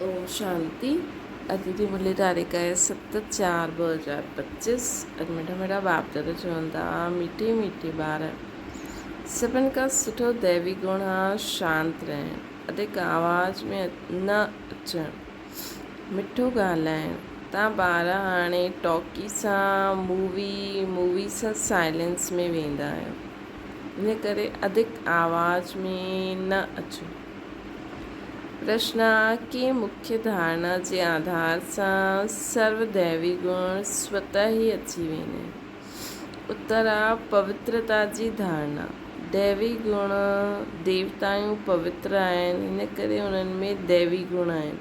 اوم شانتي اڄ جي مرلي تاريخ آهي 7/4/2025. اڄ مٺا مٺا باپ دادا چون ٿا، مٺي مٺي ٻار، سڀن کان سٺو ديوي گڻ آ شانت رهڻ، اڌڪ آواز ۾ نه اچڻ، مٺو ڳالهائڻ. تان ٻار هاڻي ٽاڪي سان مووي مووي سان سائلنس ۾ ويندا آهيو، ان ڪري اڌڪ آواز ۾ نه اچو. رچنا ڪنهن مکيه ڌارڻا جي آڌار سان سرو ديوي گڻ سوتح ئي اچي ويندا آهن. اترا پوترتا جي ڌارڻا، ديوي گڻ، ديوتائون پوتر آهن، ان ڪري انهن ۾ ديوي گڻ آهن.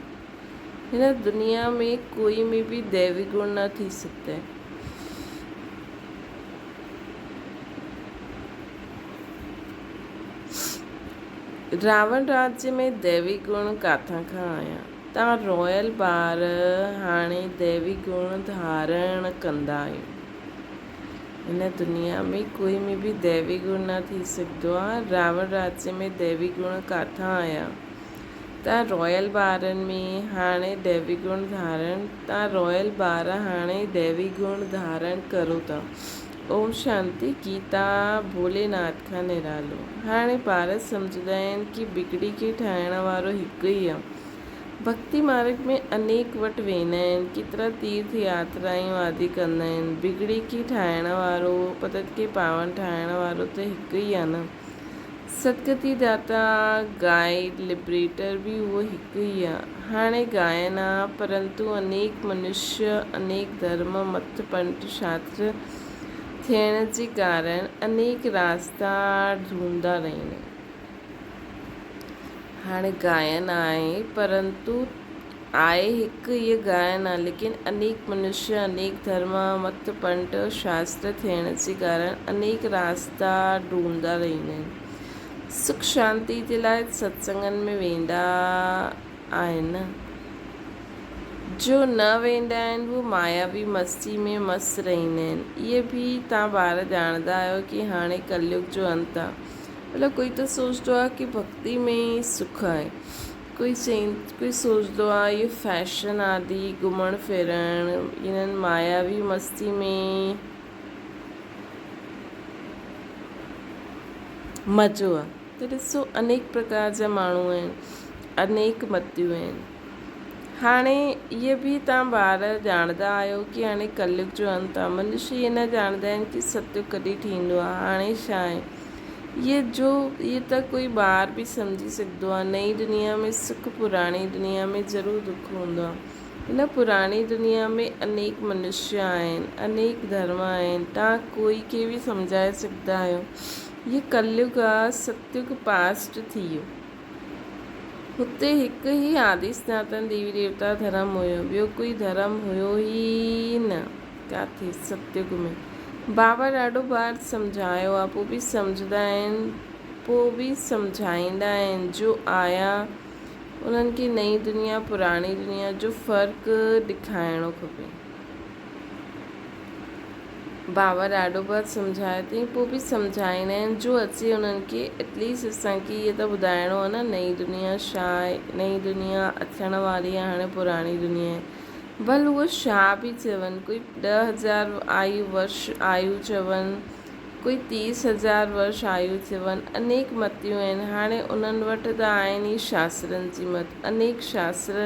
هن دنيا ۾ ڪوئي ۾ به ديوي گڻ نه ٿي سگهندا آهن. راوڻ راجيه ۾ ديوي گڻ ڪاٿان کان آيا؟ تان رويل ٻار هاڻي ديوي گڻ ڌارڻ ڪندا آهيو. هن دنيا ۾ ڪوئي ۾ به ديوي گڻ نه ٿي سگهندو آ. راوڻ راجيه ۾ ديوي گڻ ڪاٿان آيا؟ تان رويل ٻارن ۾ هاڻي ديوي گڻ ڌارڻ تان رويل ٻار هاڻي ديوي گڻ ڌارڻ ڪرو ٿا. اوم شانتي گيتا ڀولي ناٿ کان نرالو. هاڻي ٻار سمجهندا آهن ڪي بگڙي کي ٺاهڻ وارو هڪ ئي آ. ڀڳتي مارگ ۾ انيڪ وٽ ويندا آهن، ڪيترا تيرٿ ياترائون آدي ڪندا آهن. بگڙي کي ٺاهڻ وارو، پتت کي پاون ٺاهڻ وارو ته هڪ ئي آ نه. سدگتي داتا، گائيڊ، لبريٽر به اهو هڪ ئي آ. هاڻي گائن آ، پرنتو انيڪ منشيه، انيڪ ڌرم، مت، پنٺ، شاستر ٿيڻ جي ڪارڻ انيڪ راستا ڍونڍدا رهن. هاڻي گائن آهي، پرنتو آهي هڪ ئي گائن آ، ليڪن انيڪ منشيه، انيڪ ڌرم، مت، پنٺ، شاستر ٿيڻ جي ڪارڻ انيڪ راستا ڍونڍدا رهندا آهن. سک شانتي جي لاء ستسنگن ۾ ويندا آهن. جو نه ويندا آهن هو ماياوي مستي ۾ مست رهندا آهن. اهي به توهان ٻار ڄاڻندا آهيو ڪي هاڻي ڪليگ جو انت آ. مطلب ڪوئي ته سوچندو آ ڪي ڀڳتي ۾ ئي سک آهي. ڪوئي چئين ڪوئي سوچندو آ اهي فيشن آدي گهمڻ ڦرڻ انهن ماياوي مستي ۾ مزو آ ته ڏسو انيڪ پرڪار جا ماڻهو آهن انيڪ متيون آهن هاڻي اهي به توهان ٻار ڄاڻندا آهيو ڪي هاڻي ڪليگ جو انت آ منشي اهي نه ڄاڻندا آهن ڪي ستيگ ڪڏهن ٿيندو آ هاڻي ڇا آهي اهي جو اهي ته ڪوئي ٻار به سمجهي سگهندو آ نئين دنيا ۾ سک پراڻي دنيا ۾ ضرور دک هوندو آ هن پراڻي دنيا ۾ انيڪ منشيه آهن، انيڪ ڌرم آهن، توهان ڪوئي کي به سمجهائي سگهندا آهيو. هي ڪليگ آ، ستيگ پاسٽ ٿي ويو. هتي هڪ ئي آدي سناتن ديوي ديوتا ڌرم هيو، ٻيو ڪوئي ڌرم هيو ئي نه ڪاٿي ستيگ ۾. بابا ڏاڍو بار سمجهايو آ، پوء به سمجهندا آهن، پوء به سمجهائيندا آهن، جو آيا انهن کي نئين دنيا پراڻي دنيا جو فرق ڏيکارڻو کپي. بابا ڏاڍو بار سمجهايو اٿئي پوء به سمجهائيندا آهن جو اچي انهن کي ائٽليسٽ اسان کي اهو ته ٻڌائڻو آهي نه نئين دنيا ڇا آهي نئين دنيا اچڻ واري آهي هاڻي پراڻي دنيا آهي ڀل اهو ڇا به چون ڪوئي 10,000 آيو ورش آيو چون ڪوئي تيس هزار ورش آيو ٿيون، انيڪ متيون آهن، هاڻي انهن وٽ ته آهن ئي شاسترن جي مت، انيڪ شاستر،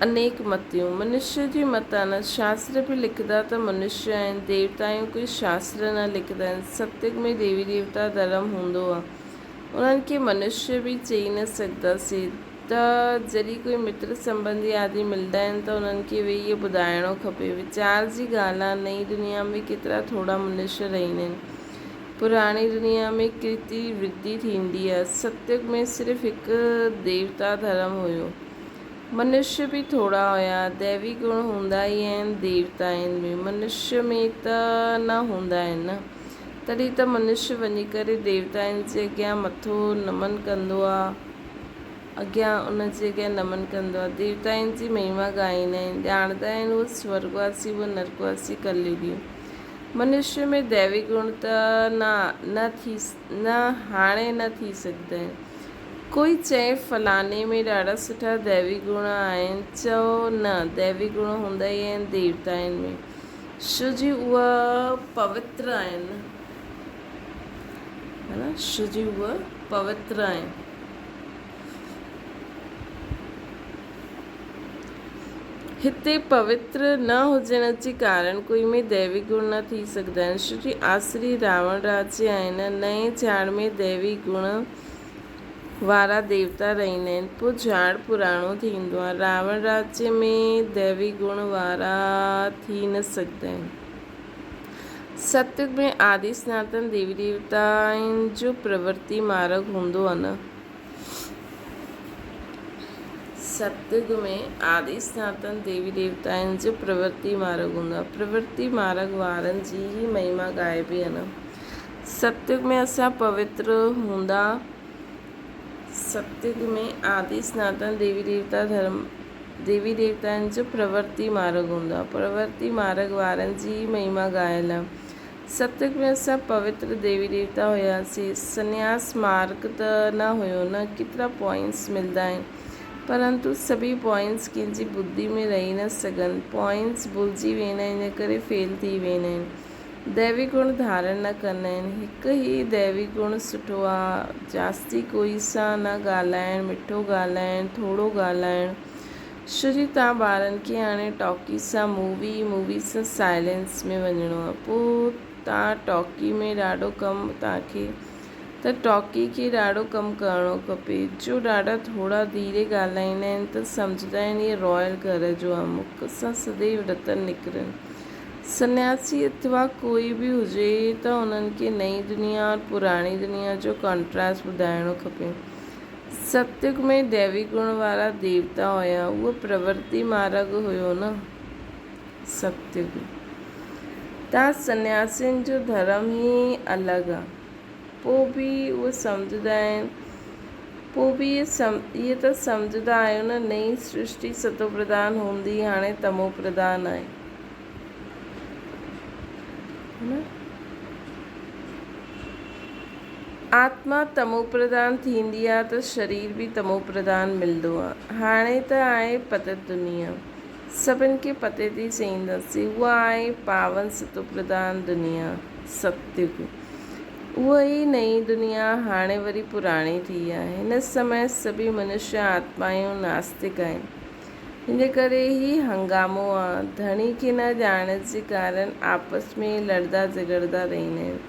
انيڪ متيون. منشيه جي مت آهن، شاستر به لکندا ته منشيه آهن، ديوتائون ڪوئي شاستر نه لکندا آهن، ستيگ ۾ ديوي ديوتا ڌرم هوندو آهي، انهن کي منشيه به چئي نه سگهنداسين. ته جڏهن ڪوئي متر سنٻنڌي آدي ملندا آهن ته انهن کي ويهي اهو ٻڌائڻو کپي. ويچار جي ڳالهه آ، نئين دنيا ۾ ڪيترا ٿورا منشيه رهندا آهن. پراڻي دنيا ۾ ڪيتري ورڌي ٿيندي آ. ستيگ ۾ صرف هڪ ديوتا ڌرم هيو. منشيه به ٿورا هيا. ديوي گڻ هوندا ئي آهن ديوتائن ۾، منشيه ۾ ته نه هوندا آهن نه. تڏهن ته منشيه وڃي ڪري ديوتائن جي اڳيان مٿو نمن ڪندو آ. اڳيان ان جي اڳيان نمن ڪندو آهي. ديوتائن جي مهما ڳائيندا آهن. ڄاڻندا آهن اهو سورڳواسي اهو نرڪواسي ڪليوگي. منشيه ۾ ديوي گڻ ته نه نه ٿي نه هاڻي نه ٿي سگهندا آهن. ڪوئي چئي فلاڻي ۾ ڏاڍا سٺا ديوي گڻ آهن، چئو نه ديوي گڻ هوندا ئي آهن ديوتائن ۾، ڇو جي اهي پوتر آهن ها نه، ڇو جي اهي پوتر آهن. هتي پوتر نه هجڻ جي ڪارڻ ڪوئي ۾ ديوي گڻ نه ٿي سگهندا آهن، ڇو جي آسري راوڻ راجيه آهن، نئين جهاڙ ۾ ديوي گڻ وارا ديوتا رهندا آهن، پوء جهاڙ پراڻو ٿيندو آهي، راوڻ راجيه ۾ ديوي گڻ وارا ٿي نه سگهندا آهن. ستيگ ۾ آدي سناتن ديوي ديوتائن جو پرورتي مارڳ هوندو آهي نه. ستيگ ۾ آدي سناتن ديوي ديوتائن جو پرورتي مارڳ هوندو آهي. پرورتي مارڳ وارن جي ئي مهما ڳائبي آهي نه. ستيگ ۾ اسان پوتر هوندا. ستيگ ۾ آدي سناتن ديوي ديوتا ڌرم ديوي ديوتائن جو پرورتي مارڳ هوندو آهي. پرورتي مارڳ وارن جي ئي مهما ڳايل آهي. ستيگ ۾ اسان پوتر ديوي ديوتا هياسين. سنياس مارگ ته نه هيو نه. ڪيترا پوائنٽس ملدا آهن. پرنتو سڀئي پوائنٽس ڪنهن جي ٻڌي ۾ رهي نه سگهن. پوائنٽس ڀلجي ويندا آهن ان ڪري فيل ٿي ويندا آهن. ديوي گڻ ڌارڻ نه ڪندا آهن. هڪ هي ديوي گڻ سٺو آ. جاستي ڪوئي سان نه ڳالهائڻ، مٺو ڳالهائڻ، ٿورو ڳالهائڻ. شري تان ٻارن کي هاڻي ٽاڪي سان مووي، مووي سان سائلينس ۾ وڃڻو آ. پو تان ٽاڪي ۾ ڏاڍو ڪم تان کي ته ٽاڪي کي ڏاڍو ڪم ڪرڻو کپي. جو ڏاڍا ٿورا ڌيري ڳالهائيندا آهن ته سمجهندا آهن هي رائل گهر جو آ. مک سان سديو رتن نڪرن. سنياسي اٿوا ڪوئي به هجي ته انهن کي نئين دنيا اور پراڻي دنيا جو ڪانٽراسٽ ٻڌائڻو کپي. ستيگ ۾ ديوي گڻ وارا ديوتا هيا، اهو پرورتي مارڳ هيو نه. ستيگ. تان سنياسين جو ڌرم ئي الڳ آ. پو به اهي سمجهندا آهن، پو به اهي ته سمجهندا آهيو نه نئين سرشٽي ستو پرڌان هوندي هاڻي تمو پرڌان آهي. آتما تموپرڌان ٿيندي آ ته شرير به تموپرڌان ملندو آ. هاڻي ته آهي پتت دنيا. سڀن کي پتت ئي چئينداسين. اها آهي پاون ستوپرڌان دنيا، ستيگ. اها ئي نئين دنيا هاڻي وري پراڻي ٿي آ. هن سمي سڀئي منشيه آتمايون ناستڪ آهن. هن جي ڪري هي هنگامو آ. ڌڻي کي نه ڄاڻڻ جي ڪارڻ آپس ۾ لڙدا جهڳڙدا رهندا آهن.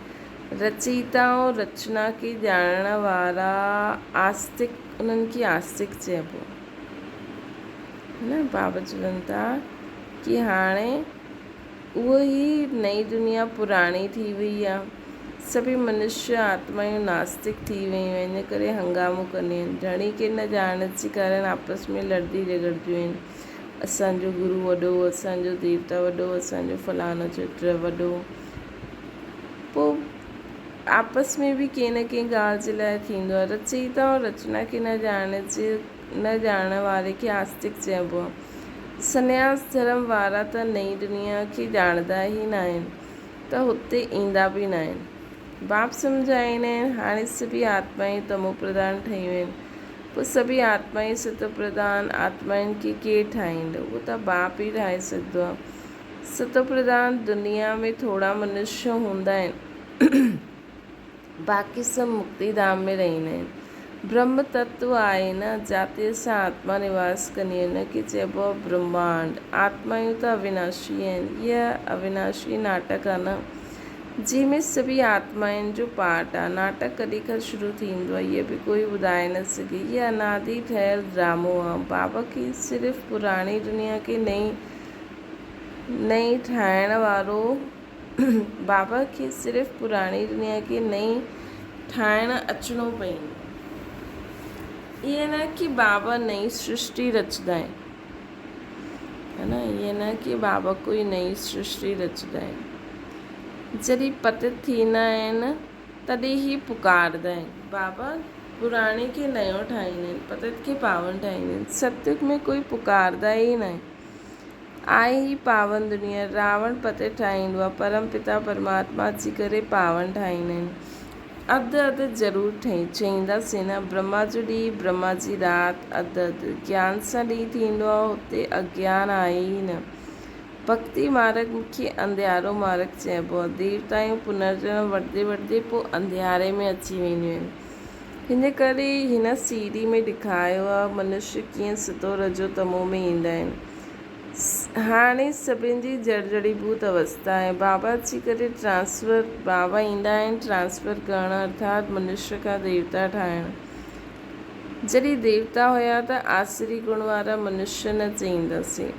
رچيتا ۽ رچنا کي ڄاڻڻ وارا آستڪ انهن کي آستڪ چئبو آهي نه بابا چون ٿا ڪي هاڻي اهو ئي نئين دنيا پراڻي ٿي وئي آهي سڀئي منشيه آتمايون ناستڪ ٿي ويون آهن ان ڪري هنگامو ڪنديون آهن ڌڻي کي نه ڄاڻڻ جي ڪارڻ آپس ۾ لڙدي جهڳڙديون آهن اسان جو گرو وڏو اسان جو ديوتا وڏو اسان جو فلاڻو چٽ وڏو پوء آپس ۾ به ڪنهن نه ڪنهن ڳالهه جي لاء ٿيندو آهي. رچيتا ۽ رچنا کي نه ڄاڻڻ جي نه ڄاڻڻ واري کي آستڪ چئبو آهي. سنياس ڌرم وارا ته نئين دنيا کي ڄاڻندا ئي ناهن ته هتي ايندا به ناهن. باپ سمجهائيندا آهن هاڻي سڀئي آتمائون تمو پرڌان ٺهيون آهن. پوء سڀئي آتمائون ستو پرڌان آتمائن کي ڪير ٺاهيندو؟ اهو ته باپ ئي ٺاهي سگهندو آهي. ستوپرڌان دنيا ۾ ٿورا منشيه هوندا آهن، باقي سڀ مڪتي ڌام ۾ رهندا آهن. برهم تتو آهي نه، جاتي اسان آتما نواس ڪندي آهي، ان کي چئبو آهي برهمانڊ. آتمائون ته اويناشي آهن. هيء اويناشي ناٽڪ آهي نه، جنهن ۾ سڀئي آتمائن جو پارٽ آهي. ناٽڪ ڪڏهن کان شروع ٿيندو آهي، هيء به ڪوئي ٻڌائي نه سگهي. هيء انادي ٺهيل ڊرامو آهي. بابا کي صرف پراڻي دنيا کي نئين نئين ٺاهڻ وارو بابا کي صرف پراڻي دنيا کي نئين ٺاهڻ اچڻو پئيندو. ائين نه ڪي بابا نئين سرشٽي رچندا آهن. ها نه ائين نه ڪي بابا ڪوئي نئين سرشٽي رچندا آهن. جڏهن پتت ٿيندا آهن تڏهن هي پڪارندا آهن. بابا پراڻي کي نيو ٺاهيندا آهن، پتت کي پاون ٺاهيندا آهن. ستيگ ۾ ڪوئي پڪارندا ئي ناهن. آهي هي پاون دنيا، راوڻ پتي ٺاهيندو آهي، پرم پتا پرماتما اچي ڪري پاون ٺاهيندا آهن. اڌ اڌ ضرور ٺهي. چئينداسين نه، برهما جو ڏينهن، برهما جي رات اڌ اڌ. گيان سان ڏينهن ٿيندو آهي، هتي اگيان آهي ئي نه. ڀڳتي مارڳ کي انڌيارو مارڳ چئبو آهي. دير تائين پنرجنم وٺندي وٺندي پوء انڌياري ۾ اچي وينديون آهن. هن ڪري هن سي ڊي ۾ ڏيکايو آهي منشي ڪيئن ستو رجو تمو ۾ ايندا آهن. هاڻي سڀن جي جڙجڙيڀوت اوستا آهي. بابا اچي ڪري ٽرانسفر، بابا ايندا آهن ٽرانسفر ڪرڻ ارٿات منشي کان ديوتا ٺاهڻ. جڏهن ديوتا هيا ته آسري گڻ وارا منشي نه چئينداسين.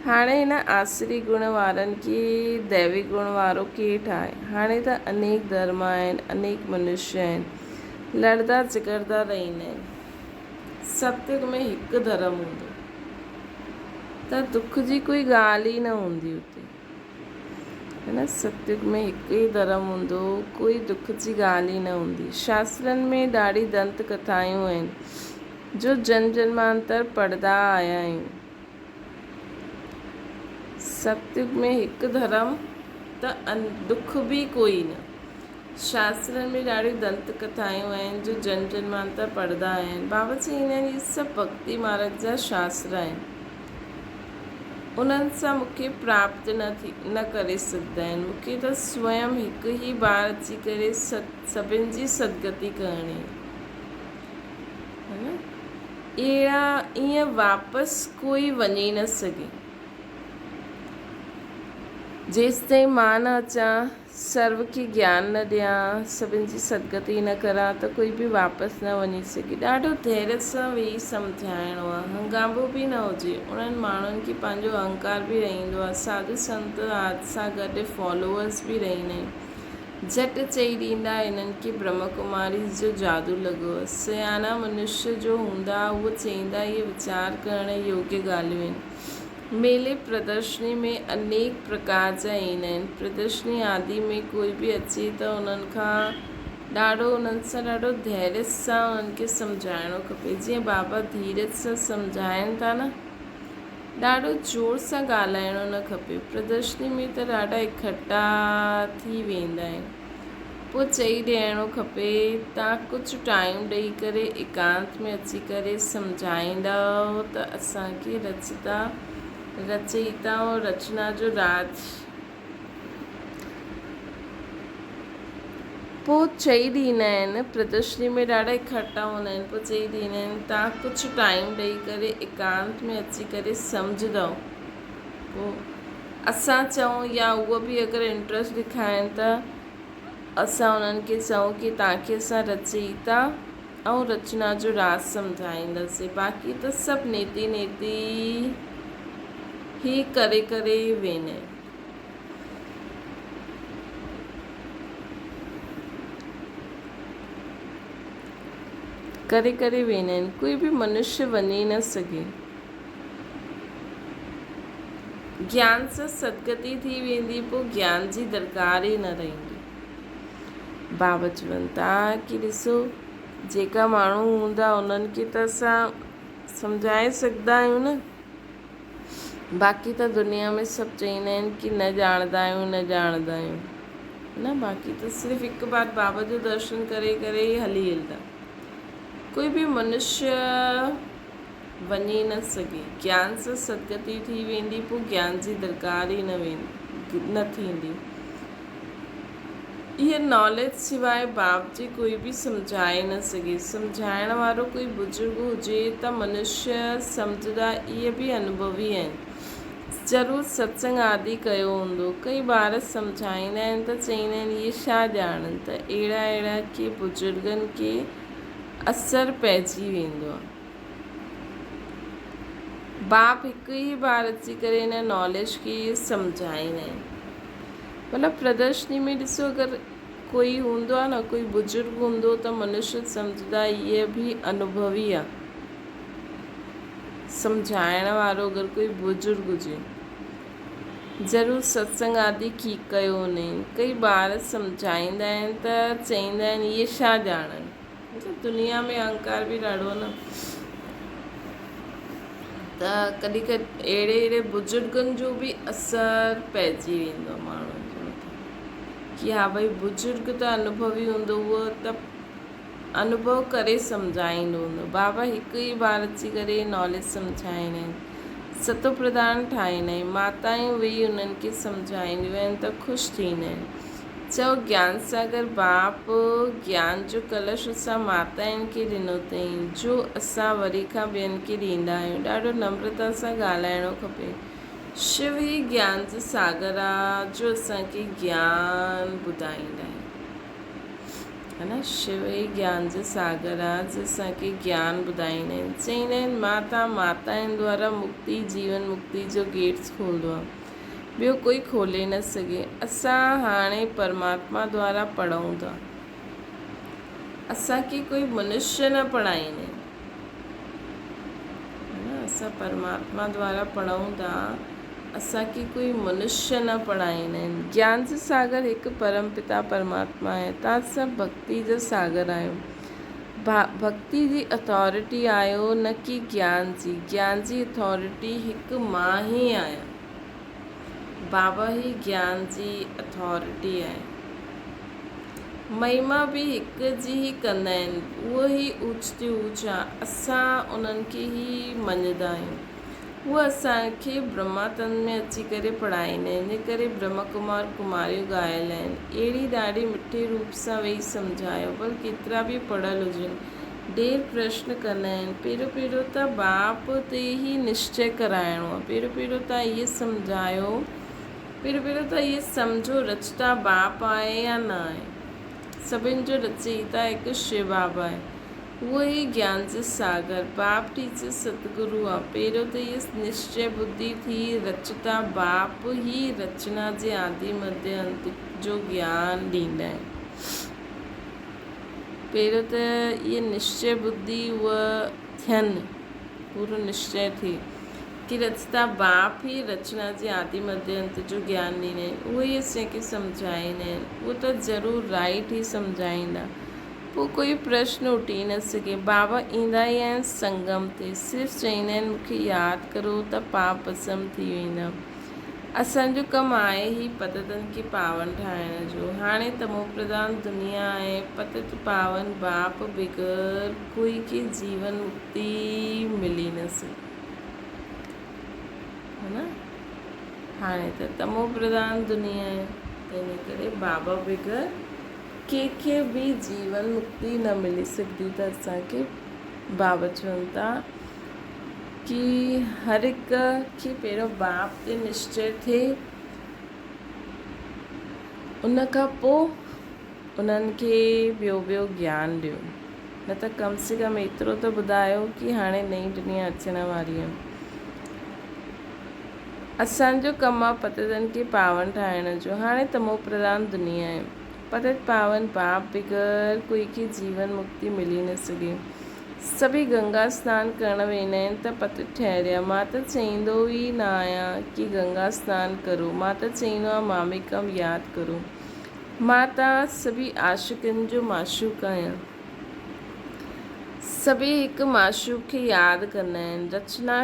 هاڻي هن آسري گڻ وارن کي ديوي گڻ وارو ڪير ٺاهي؟ هاڻي ته انيڪ ڌرم آهن، انيڪ منشي آهن، لڙدا جهڳڙدا رهندا آهن. ستيگ ۾ هڪ ڌرم هوندو ته دک جي ڪوئي ڳالهه ئي نه هوندي اتي. هي نه ستيگ ۾ هڪ ئي ڌرم هوندو، ڪوئي دک جي ڳالهه ئي نه هوندي. شاسترن ۾ ڏاڍي دنت ڪٿائون آهن، جو جنم جنمانتر پڙهندا آيا آهيون. ستيگ ۾ هڪ ڌرم ته ڏک به ڪوئي نه. شاسترن ۾ ڏاڍيون دنت ڪٿائون آهن جو جنم جنمانتر پڙهندا آيا آهن. بابا چئيندا آهن اهي سڀ ڀڳتي مارڳ جا شاستر آهن. انهن سان مون کي پراپت نه ٿي نه ڪري سگهندا آهن. مون کي ته سوئم هڪ ئي بار اچي ڪري سڀن جي سدگتي ڪرڻي آهي. اهڙا ائين واپس ڪوئي وڃي نه سگهي. جيستائين مان نه اچان، سرو کي گيان نه ڏيان، سڀن جي سدگتي نه ڪران ته ڪوئي به واپس نه وڃي سگهي. ڏاڍو ڌيرج سان ويهي سمجهائڻو آهي. هنگامو به نه هجي. انهن ماڻهن کي پنهنجو اهنڪار به رهندو آهي. ساڌو سنت سان گڏ فالوورز به رهندا آهن. جهٽ چئي ڏيندا هنن کي برهما ڪماريز جو جادو لڳو. سياڻا منشي جو هوندا اهو چئيندا اهي ويچار ڪرڻ يوگيه ڳالهيون آهن. ميلي پردرشني ۾ انيڪ پرڪار جا ايندا آهن. پردرشني آدي ۾ ڪوئي به اچي ته انهن کان ڏاڍو انهن سان ڏاڍو ڌيرج سان انهن کي سمجهائڻو کپي. جيئن بابا ڌيرج سان سمجهائن ٿا نه. ڏاڍو زور سان ڳالهائڻو نه کپي. پردرشني ۾ ته ڏاڍا اڪٺا ٿي ويندا آهن. پوء چئي ڏيڻو کپي تان ڪجهه ٽائيم ڏئي ڪري ايڪانت ۾ اچي ڪري سمجهائيندؤ ته اسان کي رچتا رچئيتا ۽ رچنا جو راز پوء چئي ڏيندا آهن، پردرشني ۾ ڏاڍا اڪٺا هوندا آهن، پوء چئي ڏيندا آهن، توهان ڪجهه ٽائيم ڏئي ڪري ايڪانت ۾ اچي ڪري سمجهندؤ. پوء اسان چئون يا اهو به اگر انٽرسٽ ڏيکارين ته اسان انهن کي چئون ڪي توهان کي اسان رچئيتا ۽ رچنا جو راز سمجهائينداسين، باقي ته سڀ نيتي نيتي هي ڪري ڪري ويندا آهن. ڪري ڪري ويندا آهن. ڪوئي به منشي وڃي نه سگهي. گيان سان سدگتي ٿي ويندي پوء گيان جي درڪار ئي نه رهندي. بابا چون ٿا ڪي ڏسو جيڪا ماڻهو هوندا انهن کي ته اسان سمجهائي سگهندا آهيون نه. باقي ته دنيا ۾ سڀ چئيندا آهن ڪي نه ڄاڻندا آهيون نه ڄاڻندا آهيون نه باقي ته صرف هڪ بار بابا جو درشن ڪري ڪري ئي هلي هلدا ڪوئي به منشي وڃي نه سگهي گيان سان سدگتي ٿي ويندي پوء گيان جي درڪار ئي نه ويندي نه ٿيندي اها ناليج سواء باپ جي ڪوئي به سمجهائي نه سگهي. سمجهائڻ وارو ڪوئي بزرگ هجي ته منشي سمجهدا اهي به انوڀوي آهن. ضرور ستسنگ آدي ڪيو هوندو. ڪئي ٻار سمجهائيندا آهن ته چئيندا آهن اهي ڇا ڄاڻن ته اهڙا اهڙا ڪي بزرگن کي اثر پئجي ويندو آهي. باپ هڪ ئي بار اچي ڪري ان ناليج کي سمجهائيندا آهن. مطلب پردرشني ۾ ڏسو اگر ڪوئي هوندو آ نه ڪوئي بزرگ هوندو ته منشي سمجهدا هيء به انوڀوي آ سمجهائڻ وارو اگر ڪوئي بزرگ هجي ضرور ستسنگ آدي ڪي ڪيو هوندائين ڪئي ٻار سمجهائيندا آهن ته چئيندا آهن اهي ڇا ڄاڻن مطلب دنيا ۾ اهنڪار به ڏاڍو نه ته ڪڏهن ڪڏهن اهڙي اهڙي بزرگن جو به اثر پئجي ويندو آهي ماڻهن جي مٿان. ڪي ها ڀئي بزرگ ته انوڀوي هوندو اهو ته انوڀو ڪري سمجهائيندو هوندو. بابا هڪ ئي بار اچي ڪري ناليج سمجهائيندا آهن. ستو پرڌان ٺاهيندا آهن. ماتائون ويهي انهن کي سمجهائينديون آهن ته خوش ٿيندا آهن. چئو گيان ساگر باپ گيان جو ڪلش اسان ماتائن کي ڏنو اٿئين جو اسان وري کان ٻين کي ڏيندا آهيون. ڏاڍو نمرتا سان ڳالهائڻو کپي. شو ئي گيان جو ساگر آ جو اسان کي گيان ٻڌائيندا آهن. ها نه شو ئي گيان جو ساگر آ جو اسان کي گيان ٻڌائيندا آهن. چئيندا آهن مان توهان ماتائن دوارا مڪتي جيون مڪتي جو گيٽس کولندو آ ٻيو ڪوئي کولي نه سگهي. اسان هاڻي پرماتما دوارا پڙهون ٿا. اسان کي ڪوئي منشيه نه پڙهائيندا آهن. اسان پرماتما دوارا پڙهون ٿا، اسان کي ڪوئي منشيه نه پڙهائيندا آهن. گيان جو ساگر هڪ پرم پتا پرماتما آهي. توهان سڀ ڀڳتي جو ساگر آهيو. ڀڳتي جي اٿارٽي آهيو نه ڪي گيان جي. گيان جي اٿارٽي هڪ مان ئي آهيان. بابا ئي گيان جي اٿارٽي آهي. مهما به هڪ جي ئي ڪندا آهن، اهو ئي اوچ تي اوچ آ، اسان انهن کي ئي مڃندا آهيون. هو اسان کي برهما تن ۾ اچي ڪري پڙهائيندا آهن، ان ڪري برهما ڪمار ڪماريون ڳايل آهن. اهڙي ڏاڍي مٺي روپ سان ويهي سمجهايو، ڀل ڪيترا به پڙهيل هجن، ڍير پرشن ڪندا آهن. پهريون پهريون ته باپ تي ئي نشچي ڪرائڻو آ، پهريون پهريون ته اهي سمجهايو. پهريون پهريون ته اهي سمجهو رچتا باپ آهي يا نه آهي. سڀن جو رچئيتا هڪ شو بابا آهي. اهو ئي گيان جو ساگر، باپ ٽيچر ستگرو آ. پهريون ته اهي نشچي ٻڌي ٿي رچتا باپ ئي رچنا جي آدي مڌيه انت جو گيان ڏيندا آهن. پهريون ته اهي نشچي ٻڌي اهي ٿين، پورو نشچي ٿئي. ڪي رچتا باپ ئي رچنا جي آدي مڌيه انت جو گيان ڏيندا آهن، اهي ئي اسين کي سمجهائيندا آهن. اهو ته ضرور رائيٽ ئي سمجهائيندا. پوء ڪوئي پرشن اٺي نه سگهي. بابا ايندا ئي آهن سنگم تي، صرف چئيندا آهن مون کي ياد ڪرو ته پاپ ڀسم ٿي ويندا. اسان جو ڪم آهي هي پتتن کي پاون ٺاهڻ جو. هاڻي تمو پرڌان دنيا آهي، پتت پاون باپ بغير ڪوئي کي جيون مڪتي ملي نه سگهي. ها نه هاڻي ته تمو پرڌان دنيا آهي تنهن ڪري بابا بغير ڪنهن کي به جيون مڪتي نه ملي سگهندي ته اسان کي بابا چون ٿا ڪي هر هڪ کي پهريون باپ تي نشچي ٿئي ان کان پوء انهن کي ٻيو ٻيو گيان ڏيو، نه ته ڪم سي ڪم ايترو ته ٻڌايو ڪي هاڻي نئين دنيا اچڻ واري آهي. اسان جو ڪم آ پتتن کي پاون ٺاهڻ جو. هاڻي تمو پرڌان دنيا آهي. پتت پاون باپ بغير ڪوئي کي جيون مڪتي ملي نه سگهي. سڀئي گنگا سنان ڪرڻ ويندا آهن ته پتت ٺهريا. مان ته چئيندو ئي نه آهيان ڪي گنگا سنان ڪرو. مان ته چئيندو آهيان ماميڪم ياد ڪرو. مان ته سڀئي عاشقن جو معشوق آهيان. سڀئي هڪ معشوق کي ياد ڪندا آهن. رچنا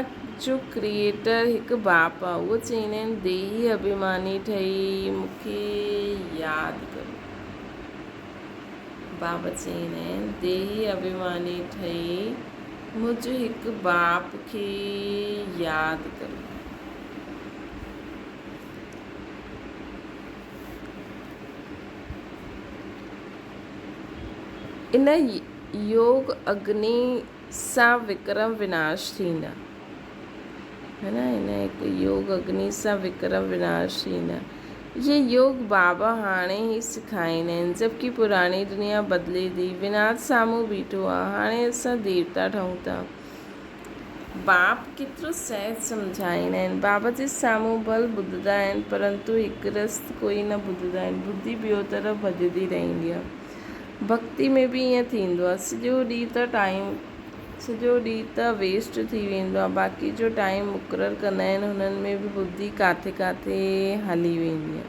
جو ڪريئيٽر هڪ باپ آهي. اهو چئيندا آهن ديهي اڀيماني ٺهي مون کي ياد ڪريو. بابا چئيندا آهن ديهي اڀيماني ٺهي منهنجو هڪ باپ کي ياد ڪريو. ان يوگ اگني سان وڪرم وناش ٿيندا. هي نه ان هڪ يوگ اگني سان وڪرم وناش ٿيندا. اهي يوگ بابا هاڻي ئي سکائيندا آهن جبڪه پراڻي دنيا بدلي ٿي. وناش سامهون بيٺو آهي. هاڻي اسان ديوتا ٺهون ٿا. باپ ڪيترو سهج سمجهائيندا آهن. بابا جي سامهون ڀل ٻڌندا آهن پرنتو هڪ رست ڪوئي نه ٻڌندا آهن. ٻڌي ٻيو طرف ڀڄندي رهندي آهي. ڀڳتي ۾ به ائين ٿيندو آهي. سڄو ڏينهن ته ٽائيم سڄو ڏينهن ته ويسٽ ٿي ويندو آهي. باقي جو ٽائيم مقرر ڪندا آهن هنن ۾ به ٻڌي ڪاٿي ڪاٿي هلي ويندي آهي.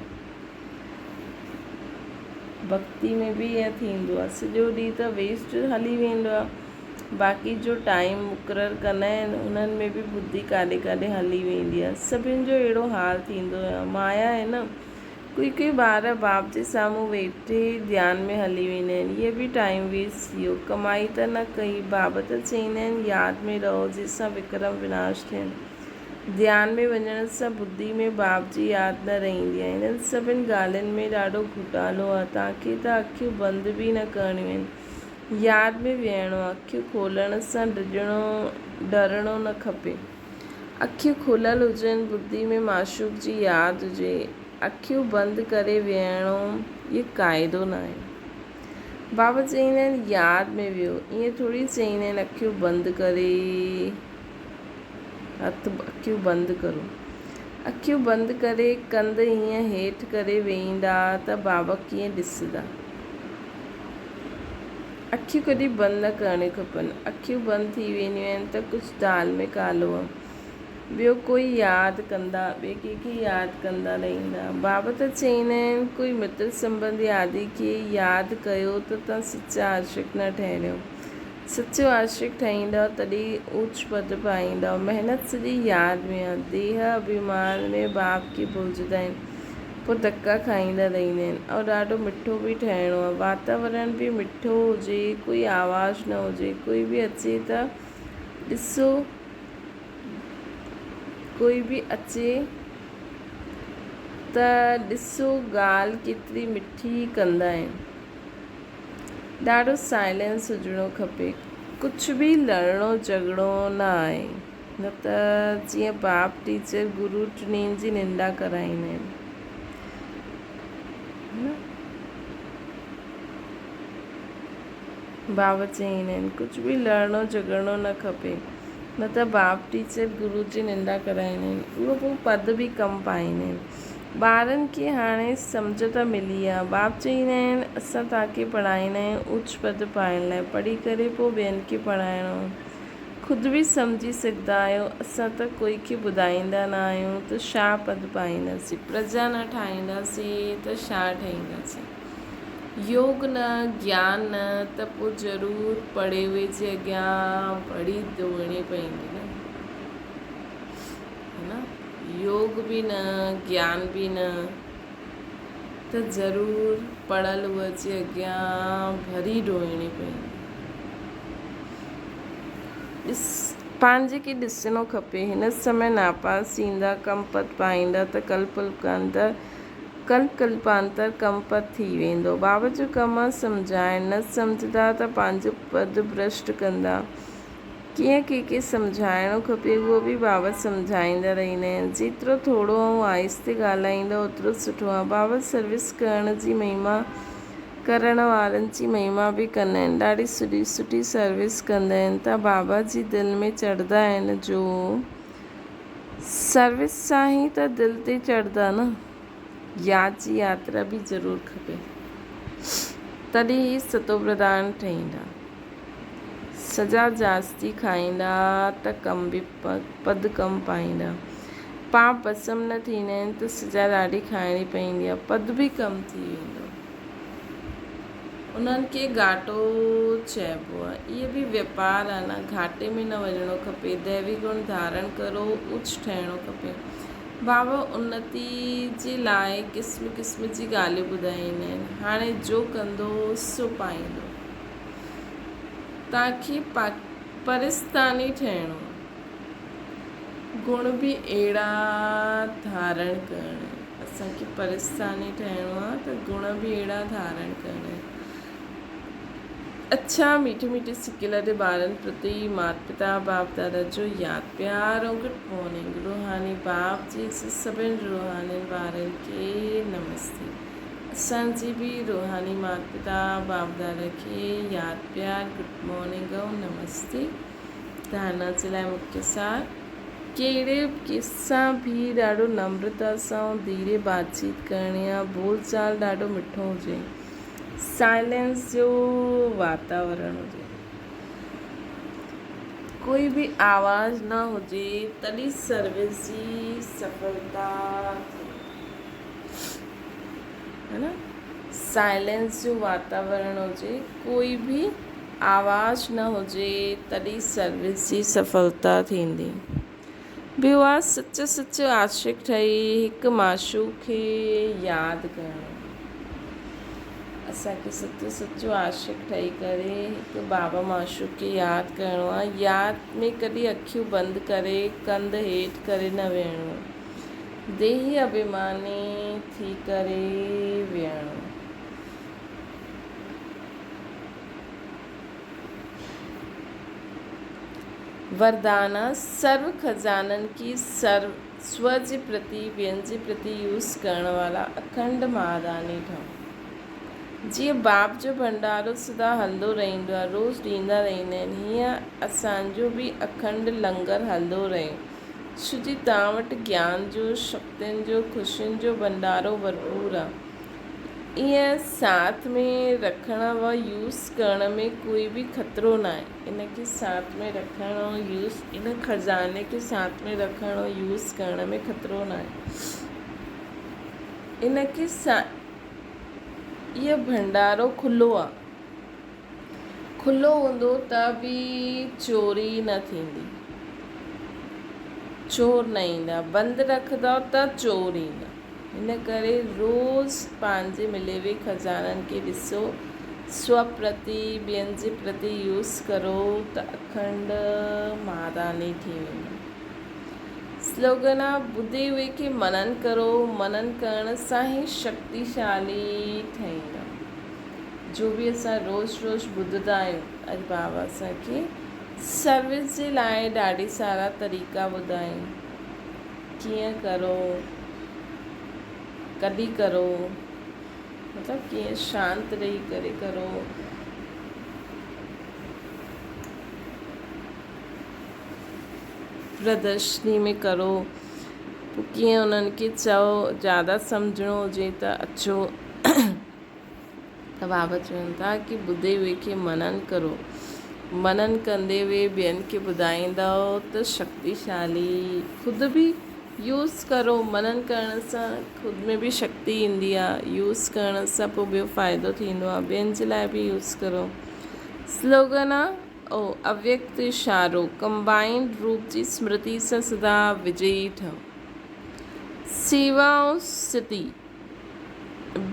ڀڳتي ۾ به ائين ٿيندو آهي. سڄو ڏينهن ته ويسٽ هلي ويندو آهي. باقي جو ٽائيم مقرر ڪندا آهن انهن ۾ به ٻڌي ڪاڏي ڪاڏي هلي ويندي آهي. سڀن جو اهڙو حال ٿيندو آهي. مايا آهي نه. ڪوئي ڪوئي ٻار باپ جي سامهون ويٺي ڌيان ۾ هلي ويندا آهن. هيء به ٽائيم ويسٽ ٿي ويو. ڪمائي ته نه ڪئي. بابا ته چئيندا آهن ياد ۾ رهو جنهن سان وڪرم وناش ٿين. ڌيان ۾ وڃڻ سان ٻڌي ۾ باپ جي ياد نه رهندي آهي. انهن سڀن ڳالهين ۾ ڏاڍو گهوٽالو آهي. توهان کي ته اکيون بند به نه ڪرڻيون آهن. ياد ۾ ويهڻو آهي. اکيون کولڻ سان ڊڄڻو ڊرڻو نه کپي. اکيون کليل هجن، ٻڌي ۾ معشوق جي ياد هجي. اکيون بند ڪري ويهڻو اهو قاعدو ناهي. بابا چئيندا آهن ياد ۾ ويهو، ائين ٿوري چئيندا آهن اکيون بند ڪري هٿ اکيون بند ڪرو. اکيون بند ڪري ڪنڌ ائين هيٺ ڪري ويهيندا ته بابا ڪيئن ڏسندا. اکيون ڪڏهن بند نه ڪرڻيون کپن. اکيون بند ٿي وينديون آهن ته ڪجهه دال ۾ ڪالو آ. ٻيو ڪوئي ياد ڪندا، ٻئي ڪنهن کي ياد ڪندا رهندا. بابا ته چئيندا آهن ڪوئي متر سنٻنڌي آدي کي ياد ڪيو ته تان سچا عاشق نه ٺهريو. سچو عاشق ٺهيندؤ تڏهن اوچ پد پائيندؤ. محنت سڄي ياد ۾ آ. ديهه اڀيمان ۾ باپ کي ڀلجندا آهن. پوء ڌڪا کائيندا رهندا آهن ۽ ڏاڍو مٺو به ٺهڻو آهي واتاورڻ به مٺو هجي ڪوئي آواز نه هجي ڪوئي به اچي ته ڏسو ڪوئي به اچي ته ڏسو ڳالهه ڪيتري مٺي ڪندا آهن ڏاڍو سائلينس هجڻو کپي ڪجهه به لڙڻو جهڳڙو نه آهي. نه ته جيئن باپ ٽيچر گرو ٽنهين جي نندا ڪرائيندا آهن. بابا چئيندا آهن ڪجهه به لڙڻو جهڳڙڻو نه کپي نه ته باپ ٽيچر گرو جي نندا ڪرائيندا آهن اهو پوء پد به ڪم پائيندا آهن. ٻارن کي هاڻي سمجهه ته ملي آ. باپ چئيندا آهن اسان توهان کي پڙهائيندا آهيون اوچ پد پائڻ لاء پڙهي ڪري پوء ٻين کي پڙهائڻو. خود به سمجهي سگهندا آهيو، اسان ته ڪوئي کي ٻڌائيندا نه آهيون ته ڇا پد پائينداسين، پرجا نه ٺاهينداسين ته ڇا ٺهينداسين. يوگ نه، گيان نه ته پوء ضرور پڙهي هئي جي اڳيان ڀڙي ڌوئڻي پوندي نه. هي نه؟ يوگ به نه، گيان به نه ته ضرور پڙهيل هئي جي اڳيان ڀري ڍوئڻي پوندي. ڏس، پنهنجي کي ڏسڻو کپي. هن سمي ناپاس ٿيندا، ڪم پد پائيندا ته ڪلپ ڪلپ ڪلپانتر ڪم پد ٿي ويندو. بابا جو ڪم آ سمجهائڻ، نه سمجهندا ته پنهنجو پد ڀرشٽ ڪندا. ڪيئن ڪنهن کي سمجهائڻو کپي اهو به بابا سمجهائيندا رهندا آهن. جيترو ٿورو ۽ آهستي ڳالهائيندؤ اوترو سٺو آ. بابا سروس ڪرڻ جي مهما ڪرڻ وارن جي مهما به ڪندا آهن. ڏاڍي سٺي سٺي سروس ڪندا آهن ته بابا جي دل ۾ چڙهندا آهن جو سروس سان ئي ته دل تي چڙهندا نه. ياد جي ياترا به ضرور کپي تڏهن ئي ستوپرڌان ٺهيندا. سزا جاستي کائيندا ته ڪم به پد ڪم پائيندا. پاپ ڀسم نه ٿيندا آهن ته سزا ڏاڍي کائڻي پوندي آهي. پد به ڪم ٿي ويندو. انهن کي گهاٽو چئبو آهي. اهي به ويپار آهي نه، گهاٽي ۾ نه وڃڻو کپي. ديوي گڻ ڌارڻ ڪرو، اوچ ٺهڻو کپي. بابا انتي جي لاء قسم قسم جي ڳالهيون ٻڌائيندا آهن. هاڻي جو ڪندو سو پائيندو. توهان کي پرستاني ٺهڻو آهي. گڻ به اهڙا ڌارڻ ڪرڻا آهن. اسان کي پرستاني ٺهڻو آهي ته گڻ به اهڙا ڌارڻ ڪرڻا آهن. اڇا ميٺي ميٺي سڪيلڌي ٻارن پرتي مات پتا باپ دادا جو ياد پيار ۽ گڊ مارننگ روحاني باپ جي سڀن روحانين ٻارن کي نمستي. اسان جي به روحاني مات پتا باپ دادا کي ياد پيار گڊ مارننگ ۽ نمستي. ڌارنا جي لاء مکيه سار. ڪهڙي به ڪنهن سان به ڏاڍو نمرتا سان ۽ ڌيري بات چيت ڪرڻي آ، ٻول چال ڏاڍو مٺو هجي، سائلينس جو واتاورڻ هجي، ڪوئي به آواز نه هجي تڏهن سروس جي سڦلتا ٿئي ها نه، سائلينس جو واتاورڻ هجي، ڪوئي به آواز نه هجي تڏهن سروس جي سڦلتا ٿيندي. ٻيو آ سچ سچ عاشق ٺهي هڪ معشوق کي ياد ڪرڻ. اسان کي سچ سچو عاشق ٺهي ڪري هڪ بابا معشوق کي ياد ڪرڻو آ. ياد ۾ ڪڏهن اکيون بند ڪري ڪنڌ هيٺ ڪري نه ويهڻو آ. ديهي اڀيماني ٿي ڪري ويهڻو آ. وردانا، سرو خزانن کي سرو سو جي پرتي ٻين جي پرتي يوز ڪرڻ وارا اکنڊ مهاداني ٺهو. جيئن باپ جو ڀنڊارو سدا هلندو رهندو آهي، روز ڏيندا رهندا آهن، هيئن اسان جو به اکنڊ لنگر هلندو رهي. ڇو جي توهان وٽ گيان جو، شڪتين جو، خوشين جو ڀنڊارو ڀرپور آهي. ايئن ساٿ ۾ رکڻ و يوز ڪرڻ ۾ ڪوئي به خطرو ناهي. ان کي ساٿ ۾ رکڻ ۽ يوز ان خزاني کي ساٿ ۾ رکڻ ۽ يوز ڪرڻ ۾ خطرو ناهي. ان کي سا اهو ڀنڊارو کلو آ. کلو هوندو ته به چوري نه ٿيندي. چور نه ايندا. بند رکندؤ ته چور ايندا. ان ڪري روز پنهنجي ملي وي خزانن کي ڏسو، سو پرتي ٻين جي پرتي يوز ڪرو ته اکنڊ مهاراني ٿي ويندو. سلوگن آ ٻڌي هئي کي منن ڪرو، منن ڪرڻ سان ئي شڪتيشالي ٺهيندا. جو به اسان روز روز ٻڌندا آهيون، اڄ بابا اسان کي سروس جي لاء ڏاڍي سارا طريقا ٻڌايائين. ڪيئن ڪرو، ڪڏهن ڪرو، مطلب ڪيئن شانت رهي ڪري ڪرو. پردرشني ۾ ڪرو، پوء ڪيئن انهن کي چئو، زياده سمجهڻو هجي ته اچو. ته بابا چون ٿا ڪي ٻڌي هئي کي منن ڪرو. منن ڪندي هئي ٻين کي ٻڌائيندؤ ته شڪتيشالي خود به يوز ڪرو. منن ڪرڻ سان خود ۾ به شڪتي ايندي آ. يوز ڪرڻ سان پوء ٻيو فائدو ٿيندو آ. ٻين جي لاء به يوز ڪرو. سلوگن آ او اويڪت اشارو ڪمبائنڊ روپ جي سمرتي سان سدا وجئي ٺهو. سيوا ۽ ستي.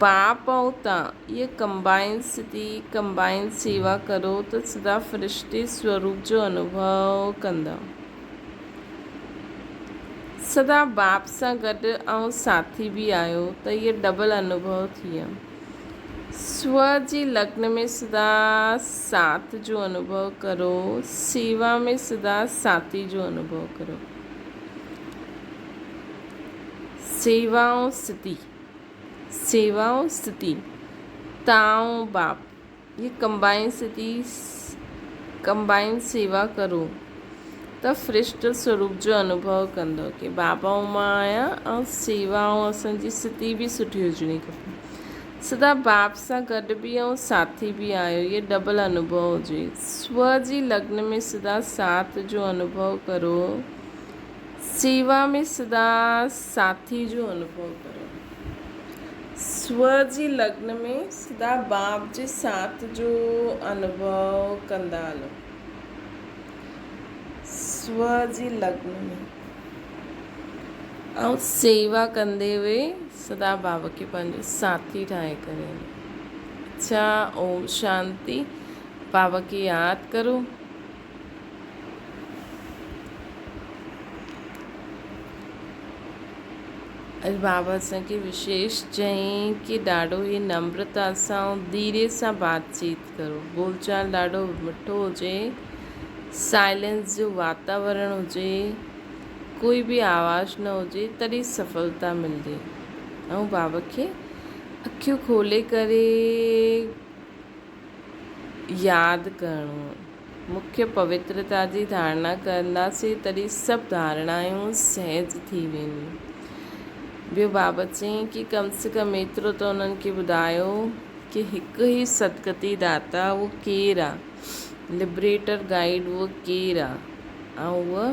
باپ ۽ تان اهي ڪمبائن ستي ڪمبائن سيوا ڪرو ته سدا فرشتي سوروپ جو انوڀو ڪندا. سدا باپ سان گڏ ۽ ساٿي به آهيو ته اهي ڊبل انوڀو ٿئي. سو جي لگن ۾ سدا ساٿ جو انوڀو ڪرو، سيوا ۾ سدا ساٿي جو انوڀو ڪرو. سيوائون ستي، سيوائون ستي، تائون باپ، هي ڪمبائن ستي، ڪمبائن سيوا ڪرو ته فرشتو سوروپ جو انوڀو ڪندو ڪي بابا ۽ مان آهيان ۽ سيوا ۽ اسان جي ستي به سٺي هجڻي کپي. سدا باپ سان گڏ به ۽ ساٿي به آهيو هي ڊبل انوڀو هجي. سو جي لگن ۾ سدا ساٿ جو انوڀو ڪرو. سيوا ۾ سدا ساٿي جو انوڀو ڪريو. سو جي لگن ۾ سدا باپ جي ساٿ جو انوڀو ڪندا هلو. سو جي لگن ۾ ۽ سيوا ڪندي هوئي سدا باب کي پنهنجو ساٿي ٺاهي ڪري هلو. اڇا اوم شانتي بابا کي ياد ڪرو. اڄ بابا اسان کي وشيش چيائين ڪي ڏاڍو ئي نمرتا سان ۽ ڌيري سان بات چيت ڪرو. ٻول چال ڏاڍو مٺو هجي، سائلنس جو واتاورڻ هجي، ڪوئي به آواز نه هجي تڏهن سڦلتا ملندي. ۽ بابا کي اکيون کولي ڪري ياد ڪرڻو. مکيه پوترتا جي ڌارڻا ڪنداسين تڏهن سڀ ڌارڻايون سهج ٿي وينديون. ٻيو بابت چيائين ڪي ڪم سي ڪم ايترو ته انهن کي ٻڌايو ڪي هڪ ئي صدقتي داتا اهو ڪير آ، لبريٽر گائيڊ اهو ڪير آ ۽ اهو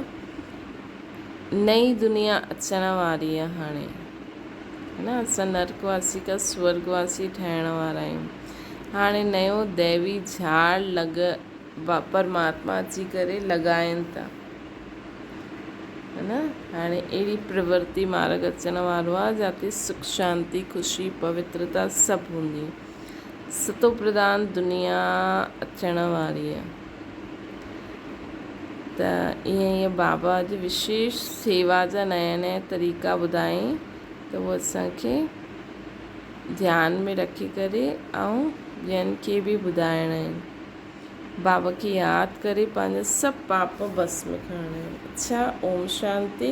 نئين دنيا اچڻ واري آ هاڻي ها نه اسان نرڪ واسي کان سورڳ واسي ٺهڻ وارا آهيون. هاڻي نيو ديوي جھاڙ لڳ پرماتما اچي ڪري لڳائين ٿا. ها نه هاڻي اهڙي پرورتي مارگ اچڻ وارو آهي جاتي سک شانتي خوشي پوترتا سڀ هوندي. ستو پرڌان دنيا اچڻ واري آهي. ته ائين ائين بابا اڄ وشيش سيوا جا نيا نيا طريقا ٻڌائين ته اهو اسان کي ڌيان ۾ رکي ڪري ۽ ٻين کي به ٻڌائڻا آهن. بابا کي ياد ڪري پنهنجا سڀ پاپ ڀسم ڪرڻا آهن. اڇا اوم شانتي.